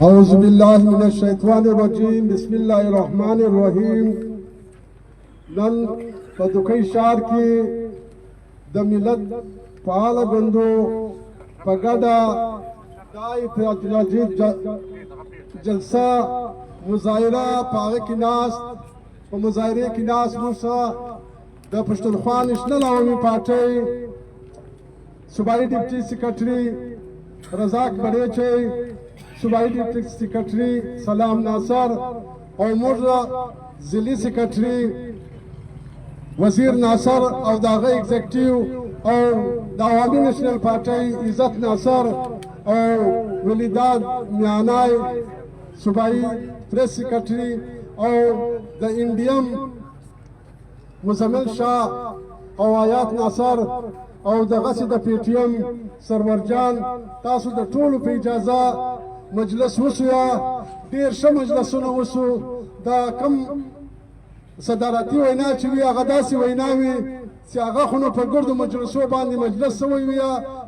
اعوذ بالله من الشیطان الرجیم، بسم الله الرحمن الرحیم. نن په دوکۍ ښار کې د ملت فعاله ګوندو په ګډه دا احتجاجي جلسه مظاهره، په هغه کې ناست، په مظاهرې کې ناست موږ سره د پښتونخوا نېشنل عوامي پارټۍ صوبایي ډپټي سیکرټري رزاق بړیچی، صوبایي ډپټي سیکرټري سلام ناصر او موږ ضلعي سیکرټري وزیر ناصر او د هغه ایگزیکټیو او د عوامي نېشنل پارټۍ عزت ناصر او ولیداد میانای صوبایي پریس سیکرټري او د انډیم مزمل شاه او آیات ناصر او د غسی د پی ټی ایم سرور جان، تاسو د ټولو په اجازه مجلس وسو. یا ډیر ښه مجلسونه وسو. دا کم صدارتي وینا چې وي، هغه داسې وینا وي چې هغه خو نو په ګردو مجلسو باندې مجلس سوی وي،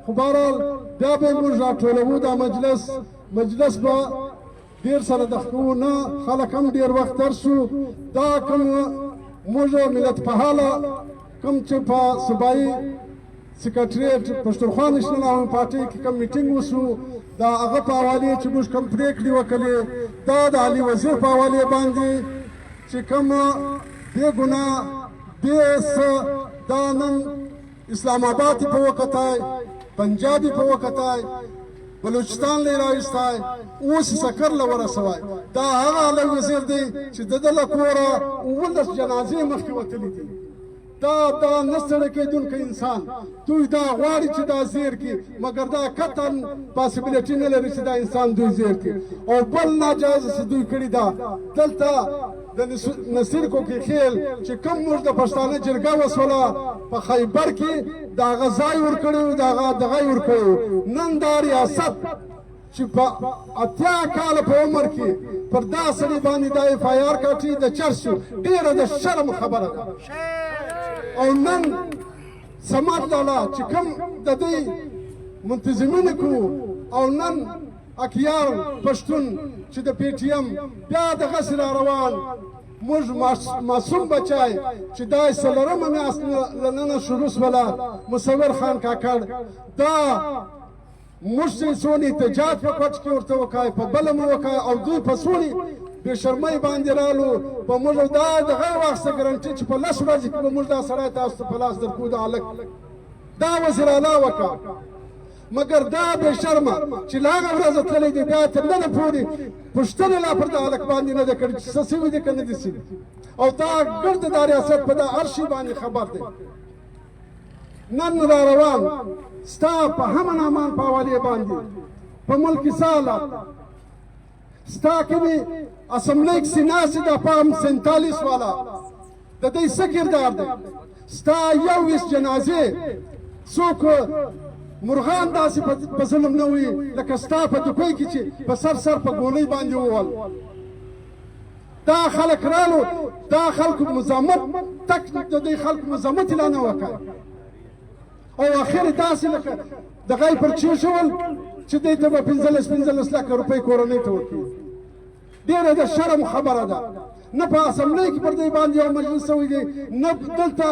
خو بهرحال بیا به موږ راټولوو دا مجلس. مجلس به ډیر سره د خپو نه خلک هم ډیر وخت ترسو. دا کوم موږ ملت په حاله کوم چې په صوبایي سیکرټریټ پښتونخوا نېشنل عوامي پارټۍ کې کوم میټینګ وسو، دا هغه په حوالې چې موږ کوم پرېکړې وکړې، دا د علي وزیر په حوالې باندې چې کوم بې ګناه بې څه، دا نن اسلام آباد په وکتای، پنجاب په وکتای، بلوچستان له راوستای، اوس سکر له ورسوای. دا هغه علي وزیر دی چې د ده له کوره 17 جنازې مخکې وتلې دي. دا نه ستړی کېدونکی انسان، دوی دا غواړي چې دا زیر کړي، مګر دا قطعا possibility نه لري چې دا انسان دوی زیر کړي. او بل ناجایز چې دوی کړي، دا دلته د نصیر کوکي خیل چې کوم موږ د پښتانه جرګه وسوله په خیبر کې، د هغه ځای ورکړی و، د هغه دغه یې ورکړی و. نن دا ریاست چې په 80 کاله په عمر کې پر دا سړي باندې دا اف آی آر کاټي د چرسو، ډېره د شرم خبره ده. او نن صمد لالا چې کوم د دوی منتظمین کو او نن اکیار پښتون چې د پی ټی ایم بیا دغسې را روان، موږ معصوم بچای چې دا څلورمه میاشت له ننه شروع سوله، مصور خان کاکړ، دا موږ چې څونه احتجاج په کوټ کې ورته وکای، په بله مو وکای، او دوی په څونې بې شرمۍ باندې رالو په موږ، دا دغه یې واخیسته ګرنټي چې په 10 ورځې کې به موږ دا سړی تاسو ته په لاس درکو. دا هلک دا وزیر اعلی وکړه، مګر دا بې شرمه چې له هغه ورځه تللی دی، بیا تر ننه پورې پوښتنه لا پر دا هلک باندې نه ده کړې چې څه سوي دي که نه دي سوي. او دا ګرد دا ریاست په دا هر شي باندې خبر دی. نن را روان ستا په همن امان په حوالې باندې په ملک کې ساله ستا کومې اسمبلۍ کښې ناستې د فارم 47 والا د دې څه کردار دی؟ ستا 21 جنازې، څوک مرغان داسې په ظلم نه وي لکه ستا په دوکۍ کې چې په سر سر په ګولۍ باندې ووهل. دا خلک رالو، دا خلکو مزامت تک د دې خلکو مزامت لا نه وکړ، او اخر داسې لکه دغه یې پر کښېښول چې دوی ته به 15 15 لکه روپۍ کورنۍ ته ورکوي. ډېره د شرم خبره ده. نه په اسمبلۍ کې پر دوی باندې یو مجلس شوی دی، نه دلته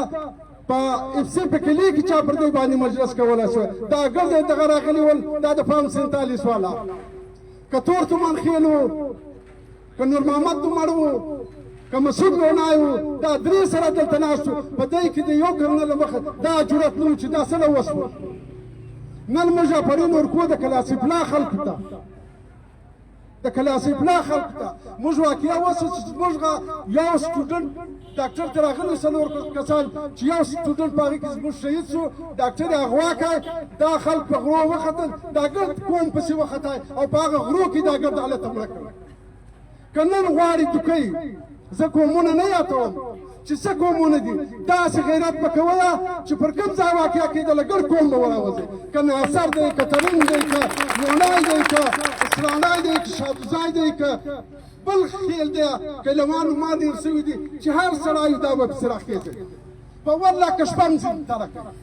په اف سي په کلي کې چا پر دوی باندې مجلس کولی شو. دا ګرځی دغه راغلي ول، دا د فارم 47 والا، که تور تومان خېل و، که نور محمد دومړ و، که مسعود لونای و، دا درې سره دلته ناست وو. په دی کې د یو کرنه له مخه دا جرأت نه و چې دا څه له وسوه. نن موږ آفرین ورکو د کلاسي پلا خلکو ته، د کلاسي پلا خلکو ته. موږ واقعیا وسو چې موږ یو سټوډنټ ډاکټر ته راغلي څلور کسان چې یو سټوډنټ په هغې کې زموږ شهید سو، ډاکټر یې اغوا کړ. دا خلک په غرو وختل، دا ګرد قوم پسې وختای او په هغه غرو کې دا ګرد هلته مړه کړ. که نن غواړي دوکۍ، زه قومونه نه یادوم چې څه قومونه دي، داسې غیرت به کوه چې پر کوم ځای واقعه کېدله ګړ قوم به وراوځي، که ناصر دی، که ترین دی، که یونای دی، که اسرانای دی، که شادوزای دی، که بل خیل دی، که لوان ما ډېر سوي دي، چې هر سړی دا به پسې راخېږي. په والله که شپه هم ځینې کوي،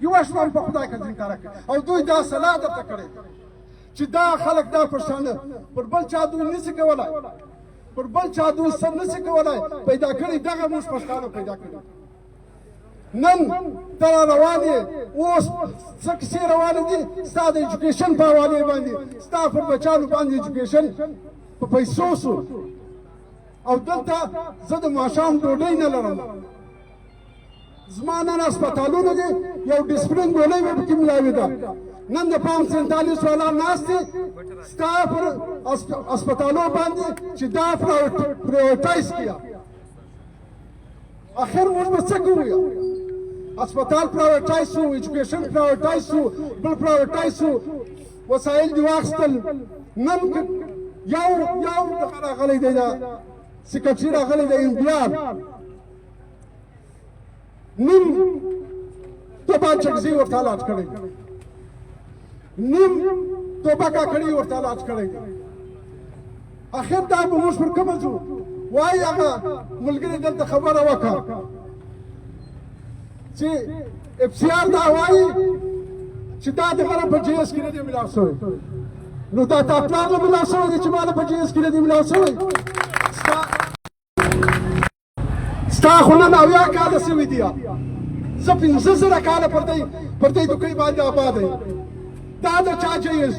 یوه شپه هم په خدای که ځینې کوي. او دوی دا سلا درته کړې. چې دا خلک دا پښتانه پر بل چا دوی نسی کولای، پر بل چا دوی سر نسی کولای پیدا کړي، دغه موږ پښتانه پیدا کړي. نن ته را روان یې، اوس څه کیسې روانې دي ستا د ایجوکیشن په حوالې باندې، ستا پر بچانو باندې ایجوکیشن په پیسو سو، او دلته زه د ماښام ډوډۍ نه لرم. زما نن هسپتالونه دي، یو ډسپلین ګولۍ مې پکې ملاوي ده. نن د پام 47 والا ناست دي ستا پر هسپتالو باندې چې دا پرایورټایز کړه. اخر موږ به څه کوو؟ هسپتال پرایورټایز شو، ایجوکیشن پرایورټایز شو، بل پرایورټایز شو، وسایل دي واخیستل. نن یو یو دغه راغلی دی، دا سیکرټري راغلی دی، ایم بي آر نیم توبه چکزي ورته لاټ کړی، نیم توبه کاکړي ورته لاټ کړی. اخر دا به موږ پر کومه ځو؟ وایي هغه ملګري دلته خبره وکړه چې اف سي آر دا وایي چې دا د غره په جي اس کې نه دی ملاو شوی. نو دا تا پلار له ملاو شوی دی چې ما له په جي اس کې نه دی ملاو شوی؟ ستا خو نن 70 کاله سوي دي، زه 5000 کاله پر دې دوکۍ باندې آباد یم. دا د چا جایز؟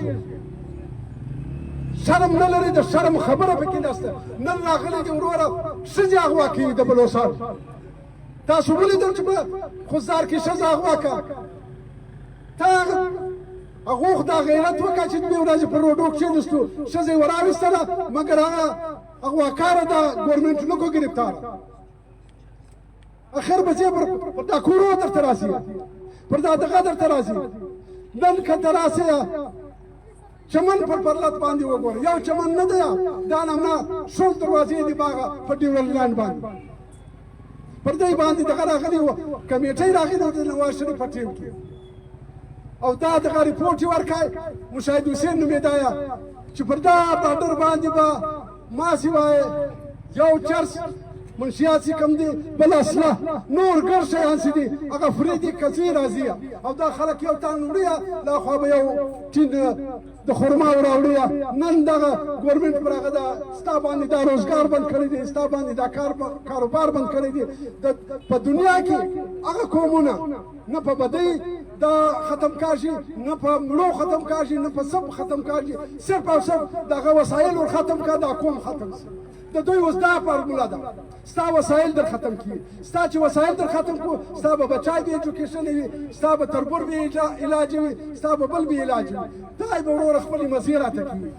شرم نه لري، د شرم خبره پکې نشته. نن راغلي دي وروره ښځې اغوا کوي د بلوڅانو. تاسو ولیدل چې په خضدار کې ښځه اغوا کړه. تا هغو خو دا غیرت وکړه چې دوې ورځې په روډو کښېنستو، ښځه یې وراویستله، مګر هغه اغواکاره دا ګورنمنټ نه کو ګرفتاره. اخر به چې پر دا کورو درته راسي، پر دا دغه درته راسي. نن که ته راسې چمن پر پرلت باندې وګوره، یو چمن نه دی دا، نه شل دروازې دي باغه په ډیورنډ لاین باندې. پر دې باندې دغه راغلي و، کمیټۍ راغلي و د نواز شریف په ټیم کې، او دا دغه رپورټ یې ورکړی، مشاهد حسین نومېده، چې پر دا بارډر باندې به ما سوای یو چرس منشیات چې کوم دي، بل اصله نور ګر شیان چې دي هغه فري دي، کڅې راځي او دا خلک یو تن وړي، لا خوا به یو ټین د خرما وراوړي. نن دغه ګورنمنټ پر هغه دا ستا باندې دا روزګار بند کړی دی، ستا باندې دا کاروبار بند کړی دی. په دنیا کې هغه قومونه نه په بدۍ دا ختم کاږي، نه په مړو ختم کاږي، نه په سب ختم کاږي، صرف او صرف دغه وسایل ور ختم کا دا قوم ختم سي. د دوی اوس دا فارموله ده، ستا وسایل در ختم کی، ستا چې وسایل در ختم کو، ستا به بچای به ایجوکیشن وي، ستا به تربور به علاج وي، ستا به بل به علاج وي. دا به وروره خپلې مزې راته کوي.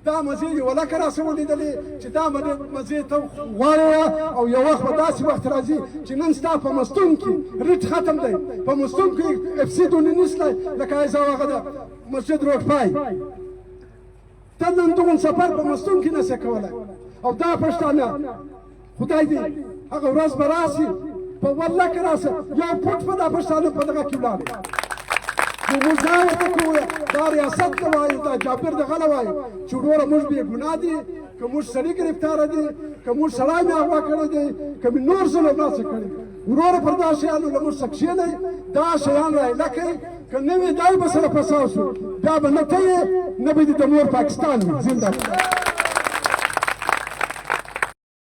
دا مزې یې ولکه راسه ولیدلې چې دا مزې ته غواړې، او یو وخت به داسې وخت راځي چې نن ستا په مستون کې ریټ ختم دی، په مستون کې اف سي دونې نشته، لکه ایزا هغه د مسجد روډ پای ته نن دغه سفر په مستون کې نشې کولی. او دا پښتانه خدای دې هغه ورځ به راسي، په والله که راسه یو پټ به دا پښتانه په دغه کې ولاړ. نو موږ دا ورته کوو، دا ریاست ته وایو، دا جابر دغه له وایو چې وروره موږ بې ګناه دي، که موږ سړي ګرفتاره دي، که موږ سړی مې اغوا کړی دی، که مې نور ظلم راسه کړی، وروره پر دا شیانو له موږ څخه کښېنئ، دا شیان را ایله کړئ. که نه وي دای به سره فساد شو، بیا به نه ته یې نه به دې د مور پاکستان وي. زنده.